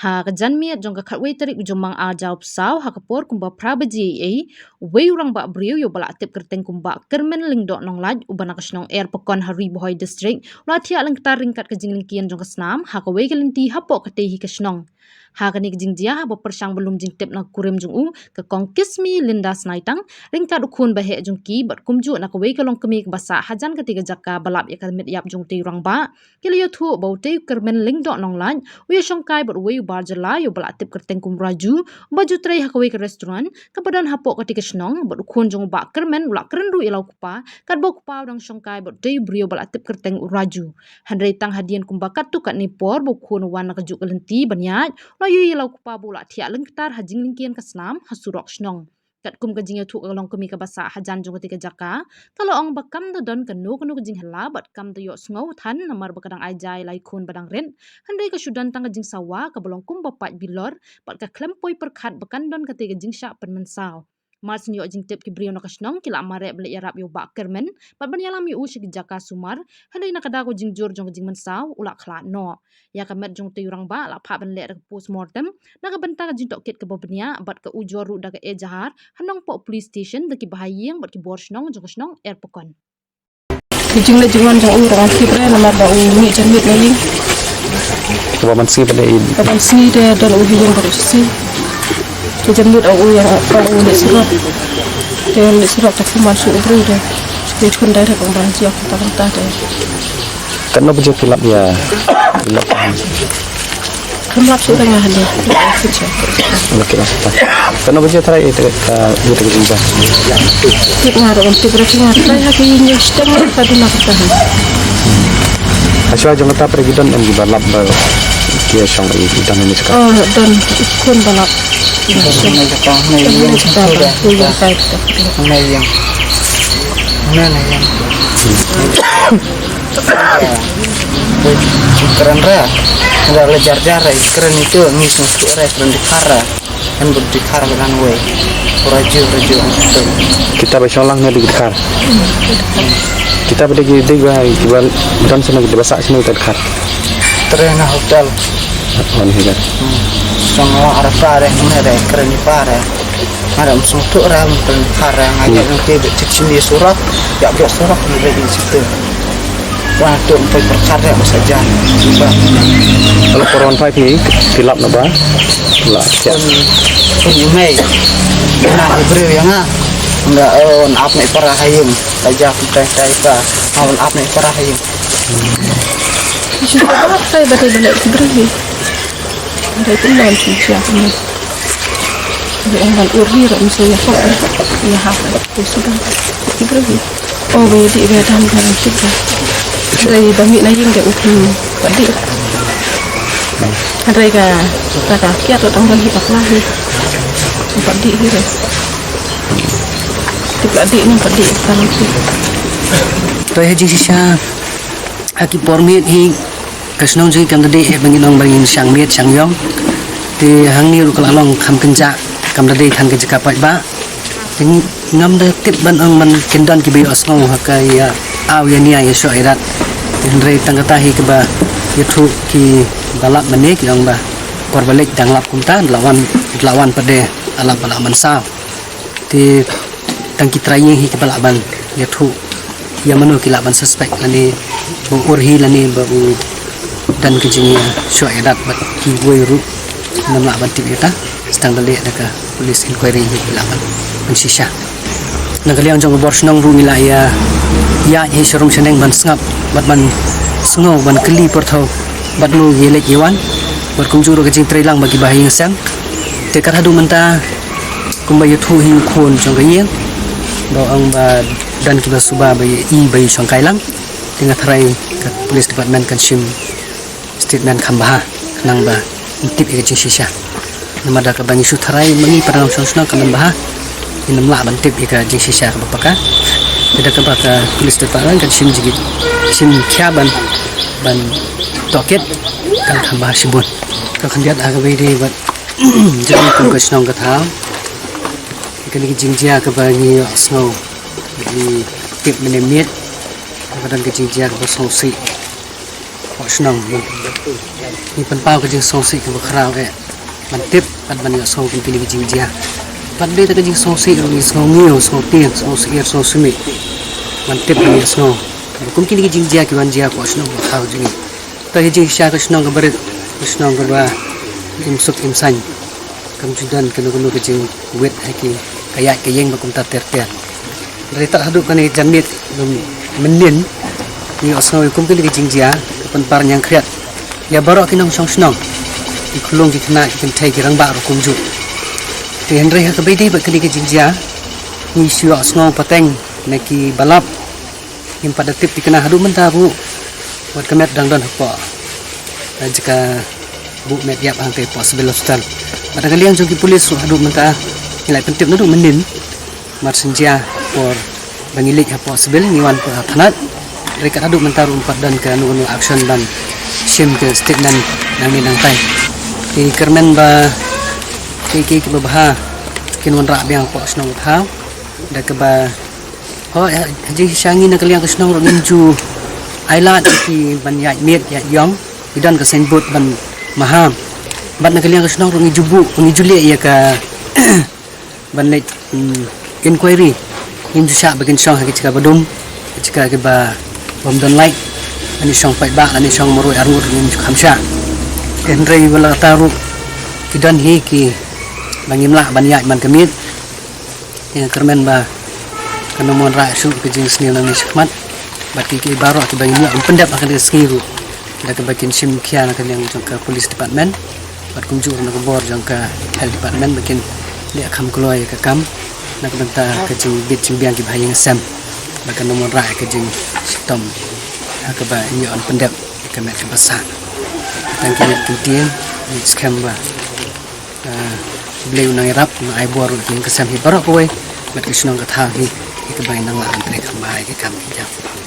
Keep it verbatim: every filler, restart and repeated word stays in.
Ha ka janmiet jong ka khatwei tarik u Jymmang arhajar arphew saw, ha ka por kumba phra baje eiei, uwei u rangbah briew uba la tip kyrteng kum u Bah Kyrmen Lyngdoh Nonglait, uba na ka shnong Erpakon ha Ri Bhoi District, u la thiah lyngktar ryngkat ka jinglyngkien jong ka snam ha kawei ka lynti hapoh katei hi ka shnong. Ha kane ka jingjia, haba pyrshang ban lum jingtip na ka kurim jong u, ka Kong Kismi Linda Snaitang, ryngkat u khun baheh jong ki bad kumjuh na kawei ka longkmie kaba sah hajan katei ka jaka ba lap ïa ka met ïap jong utei u rangbah, ki la ïathuh ba utei u Kyrmen Lyngdoh Nonglait u ïashongkai bad uwei u bar jylla uba la tip kyrteng kum u Raju, uba ju trei ha kawei ka restaurant kaba don hapoh katei ka shnong, bad u khun jong u Bah Kyrmen u la kren ruh ïa la u kpa, katba u kpa u dang shongkai bad utei u briew ba la tip kyrteng u Raju. Hynrei tang hadien kumba katto katne por ba u khun u wan na kajuh ka lynti ban ïaid, u la ïohi ïa la u kpa ba u la thiah lyngktar ha jinglyngkien ka snam ha surok shnong. Katkum ka jingïathuh ka longkmie kaba sah hajan jong katei ka jaka, ka la ong ba kam da don kano kano ka jinghylla bad kam da ïohsngew than namar ba ka dang ai ja ïa la i khun ba dang rit. Hynrei ka shu don tang ka jingsawa kaba long kum ba pait bilor bad ka khlem poi pyrkhat ba kan don katei ka jingshah pynmynsaw. Mar shu ïoh jingtip, ki briew na ka shnong ki la mareh ban leit ïarap ïa u Bah Kyrmen bad ban ïalam ïa u sha ki jaka sumar, hynrei na ka daw ka jingjur jong ka jingmynsaw u la khlad noh. Ïa ka met jong utei u rangbah la phah ban leh da ka postmortem na ka bynta ka jingtohkit kaba bniah bad ka ujor ruh da ka ejahar ha Nongpoh Police Station da ki bahaïing bad ki bor shnong jong ka shnong Erpakon. Ka jingleit jingwan jong u ruh ngam tip re namar ba u mih janmiet na ïing. Kaba man sngi ba dei. Kaba man sngi te don u ha ïing baroh shisien. Te janmiet ong u ïa ong u leit surok. Te leit surok te kumba shu u briew te, te khun dei te kumba jiak ta ta te. Katno baje phi lap ïa, phi lap? Kam lap shuh, nga hynda. Okay, okay. Katno baje tharai ïa ka, ïa ka jingjia? Tip nga ruh ngam tip re, nga tharai ha ka ïing ïa shiteng ka duna ka tahi. Hashwa jong kata pyrshah ki don em kiba lap ba ki ïashong ïa ki don ha ne jaka? Oh, don khun ba lap. Ïashong. Ha ne jaka, ha ne ïing. Ha ne jaka ba, ha ne ïing. Ha ne ïing. Kren ra, ra la jar jar ra, kren itu, ngi sngewthuh ra, kren dkhar ra. Kan bud dkhar ba dang wei. Ura ju, ura ju, ura ju. Kita ba shong lang ne dkhar. Kita ba dei, dei ba, kiba don sngewthuh kita ba sah sngewthuh dkhar. Trei na hotel. On hi kan. Song wa ara pare, ne re, kren pare. Nga dang sngewthuh ra, kren pare, nga ïa nang te bit tik sini surok, ïa bit surok, ne re, di situ. Wan tu empat perkara masa jan. Kalau koron pai pi, phi lap na ba? La, ya. Pun, pun email. Na briew ïa nga. Nga, oh, na ap na para ha ïing. Ka ja pun tai tai pa. Nga ap na para ha ïing. Saya batai balik ke briew. Ada tu lawan cuci aku ni. Dia orang ur dia, orang mesti ïa hok, ïa hok. Dia sudah. Dia pergi. Oh, dia di dia dalam dalam tu. Dia bami na ïing dia upi. Padi. Ada ka, kata, kia tu tang bagi tak lah ni. Padi dia. Dia padi ni, padi dalam tu. Roi ha jingshisha ha ki por miet hi, ka shnong jong ngi kam da dei eh ba ngin ong ba ngin shang miet shang ïong. Te hangne ruh ka la long kham kynjah, kam da dei than ka jaka paidbah. Te ngam da tip ban ong ban kin don kiba ïohsngew ha ka ïa aw ïa nia ïa shoh ïa rat. Te hynrei tang kata hi kaba ïathuh kiba lap mane ki ong ba por ba leit dang lap kumta, da la wan, da la wan pat de, da lap ba la mynsaw. Te tang ki trai ïing hi kiba lah ban ïathuh ïa mano ki lah ban suspect lane ba u ur hi lane ba u don ka jingïashoh ïadat bad kiwei ruh ngim lah ban tip ïa kata. Sa tang da leh da ka police inquiry hi ki lah ban pynshisha. Na ka liang jong ka bor shnong ruh ngi lah ïa ïaid hi sharum shaneng ban sngap bad ban sngew ban kylli pyrthuh bad mano ki leit ki wan bad kumjuh ruh ka jingtrei lang bad kiba ha ïing ha sem. Te kat haduh mynta kumba ïathuh hi u khun jong ka ïing ba ong ba don kiba suba ba ïa i ba ïa shongkai lang. Te nga tharai ka police department kan shim statement kham bha khnang ba yn tip ïa ka jingshisha. Namar da kaba ngi shu tharai ma ngi para nongshong shnong kam bha, ngim lah ban tip ïa ka jingshisha kaba paka. Te da kaba ka police department kan shim jingit, shim khia ban, ban tohkit kan kham bha shibun. Ka khyndiat ha kaba ïadei bad jong kum ka shnong ka thaw. Kane ka jingjia kaba ngi ïohsngew, ngi tip mynne miet, kaba don ka jingjia kaba sngewsih. Ka shnong, Ngi pynpaw ka jingsngewsih kaba khraw eh ban tip bad ban ïohsngew kum kine ki jingjia. Bad dei ta ka jingsngewsih ruh ngi sngew ngi sngew tieng sngew syier sngew sumit ban tip ban ïohsngew ba kum kine ki jingjia ki wan jia hapoh shnong ba khraw jong ngi. Ta ka jingshisha ka shnong kaba rit, ka shnong kaba im suk im saiñ. Kam ju don kano kano ka jingwit ha ki ka ïaid ka ïeng ba kumta ter ter. Hynrei tad haduh kane ka janmiet mynnin ngi ïohsngew ïa kum kine ki jingjia ka pynpar ñiangkhriat ïa baroh ki nongshong shnong, ki khyllung ki khynnah ki kynthei ki rangbah ruh kumjuh. Te hynrei ha kaba ïadei bad kine ki jingjia ngi shu ïohsngew pateng na ki ba lap. Ngim pat da tip thikna haduh mynta ruh wat ka met dang don hapoh, eh, jaka buh met ïap hangtei hapoh Civil Hospital. Bad na ka liang jong ki pulis ruh haduh mynta ngi la pyntip naduh mynnin. Mar shen jia por ba ngi leit hapoh Civil ngi wan hapoh thanat. Hynrei kat haduh mynta ruh ym pat don kano kano action ban shim ka statement nangne nangtai. Te kyrmen ba kiei kiei kiba bha kin wanrah biang hapoh shnong u thaw da kaba, oh, ha, ha jingshisha ngi na ka liang ka shnong ruh ngim ju ailad ïa ki ban ïaid miet ïaid ïong. Ngi don ka signboard ban maham. Bad na ka liang ka shnong ruh ngi ju buh, ngi ju leh ïa ka ban leit, mm, inquiry. Ngim ju shah ba kin shong ha ki jaka ba dum, ki jaka kiba bym don light. Lane shong paidbah lane shong marwei arngut ruh ngim ju kham shah. Hynrei wat la katta ruh ki don hi kiba ngim lah ban ïaid man ka miet. Ïa kyrmen ba kan ym wanrah shuh ka jingsniew nangne shakhmat. Bad kiei kiei baroh kiba ngin ïoh ban pyndep ha kane ka sngi ruh da kaba kin shim khia na ka liang jong ka police department bad kumjuh ruh na ka bor jong ka health department ba kin leh kham kloi ïa ka kam na ka bynta ka jingbit jingbiang kiba ha ïing ha sem. Ba kan ym wanrah ïa ka jingshitom ha kaba ngin ïoh ban pyndep ïa ka met kaba sah. Tang ki met ki tieng, ngi skhem ba, ah, U Blei un nang ïarap, un ai bor ruh ïa ki ïing ki sem hi baroh kawei bad ka shnong ka thaw hi, ïa kaba ngin nang lah ban trei kham bha ïa ki kam ki jam.